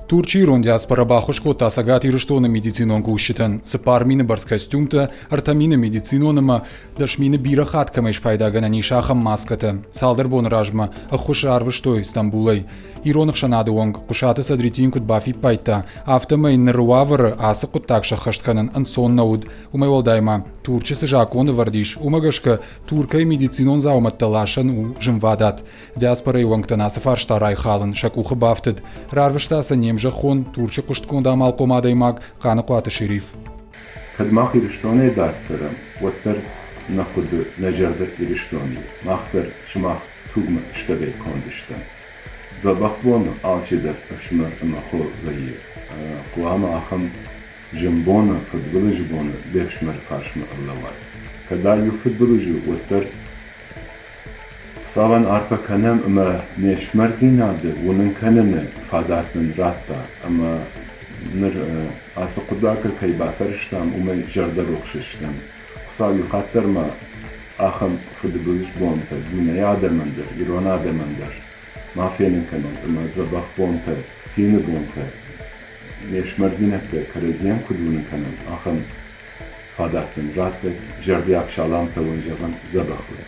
Турчы ирон диаспора баххуыс кодта Цӕгат Ирыстоны медицинон кусджытӕн 4000 бӕрц костюмтӕ, 3000 медицинон ӕмӕ 10 000 бирӕ хатт кӕмӕй спайдагӕнӕн ис, ахӕм маскӕтӕ. Цалдӕр боны размӕ ӕххуыс ӕрвыстой Стамбулӕй. Ирон ӕхсӕнады уӕнг Хъуысаты Садритин куыд бафиппайдта, афтӕмӕй ныры уавӕры ацы хъуыддаг сӕххӕст кӕнын ӕнцон нӕ уыд. Уымӕй уӕлдай ма, Турчы цы закъон ӕвӕрд ис, уымӕ гӕсгӕ Туркӕй медицинон дзаумӕттӕ ласӕн у зынвадат. Диаспорайы уӕнгтӕн ацы фарста райхалын сӕ къухы бафтыд. Рарвыста сӕ не мзӕххон, Турчы хъуыстгонд амалхъом адӕймаг Хъаныхъуаты Шериф. Кӕд мах Ирыстонӕй дард цӕрӕм, уӕддӕр нӕ хъуыды, нӕ зӕрдӕ Ирыстони, мах дӕр сымах тугмӕ стӕгӕй конд стӕм. Дзӕбӕх боны алчидӕр ӕфсымӕр ӕмӕ хо вӕййы. Хъуамӕ ахӕм зын боны, фыдбылызы боны де фсымӕры фарсмӕ ӕрлӕууай. Кӕд ай иу фыдбылыз у, уӕддӕр Хуыцауӕн арфӕ кӕнӕм ӕмӕ не фсымӕрдзинады уынын кӕныны фадат нын радта ӕмӕ ныр ацы хъуыддагыл кӕй бафӕрстам, уымӕй зӕрдӕрухс стӕм. Хуыцау иу хатт дӕр ма ахӕм фыдбылыз бонтӕ дунейы адӕмӕн дӕр, ирон адӕмӕн дӕр ма фенын кӕнӕд ӕмӕ дзӕбӕх бонтӕ, цины бонтӕ, не фсымӕрдзинӕдтӕ кӕрӕдзийӕн куыд уынын кӕнӕм, ахӕм фадат нын раттӕд, зӕрдиаг саламтӕ уын зӕгъӕм дзӕбӕх уӕд.